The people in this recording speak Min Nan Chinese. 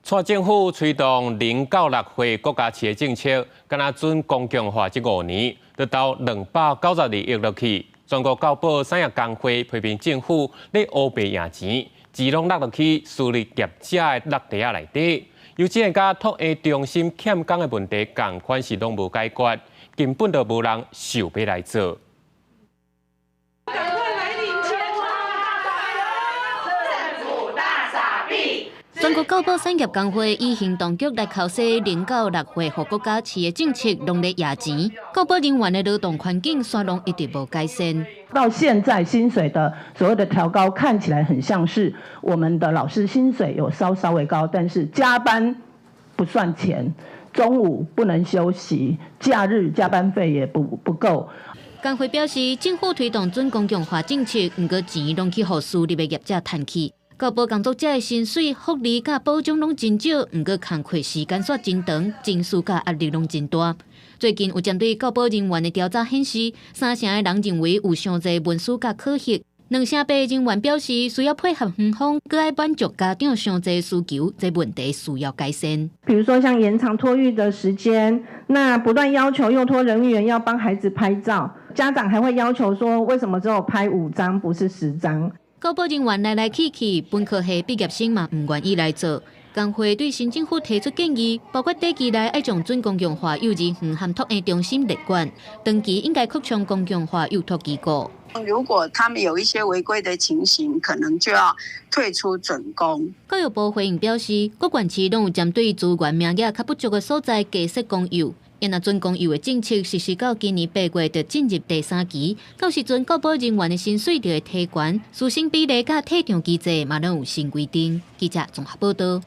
蔡政府推動0到6歲國家飼的政策，敢若準公共化這5年，就投292億落去。全國教保產業工會批評政府咧烏白贏錢，錢攏落落去私立業者的落袋仔內底，幼稚園佮托嬰中心欠工的問題，仝款是攏無解決，根本就無人想欲來做。趕快來領錢！政府大傻逼！全國教保產業工會以行動腳來剾洗0到6歲予國家飼的政策，攏咧挾錢，教保人員的勞動環境煞攏一直無改善。到現在薪水的所謂的調高，看起來很像是我們的老師薪水有稍稍微高，但是加班不算錢，中午不能休息，假日加班費也不夠。工會表示，政府推動準公共化政策，毋過錢攏去予私立的業者趁去。教保工作者的薪水、福利佮保障攏真少，毋過工課時間煞真長，情緒佮壓力攏真大。最近有針對教保人員的調查顯示，三成的人認為有傷濟文書佮考核，兩成八的人員表示需要配合園方，閣愛滿足家長傷濟需求，這問題需要改善。比如說像延長托育的時間，那不斷要求幼托人員要幫孩子拍照，家長還會要求說，為什麼只有拍5張，不是10張？教保人員來來去去，本科系畢業生嘛毋願意來做。工會對新政府提出建議，包括短期內愛將準公共化幼兒園和托嬰中心列管，長期應該擴充公共化幼托機構。如果他們有一些違規的情形，可能就要退出準公。教育部回應表示，各縣市攏有針對資源名額較不足的所在，加設公幼。因若準公幼的政策實施到今年8月，就進入第三期。到時陣教保人員的薪水就會提懸，師生比例佮退場機制嘛攏有新規定。記者綜合報道。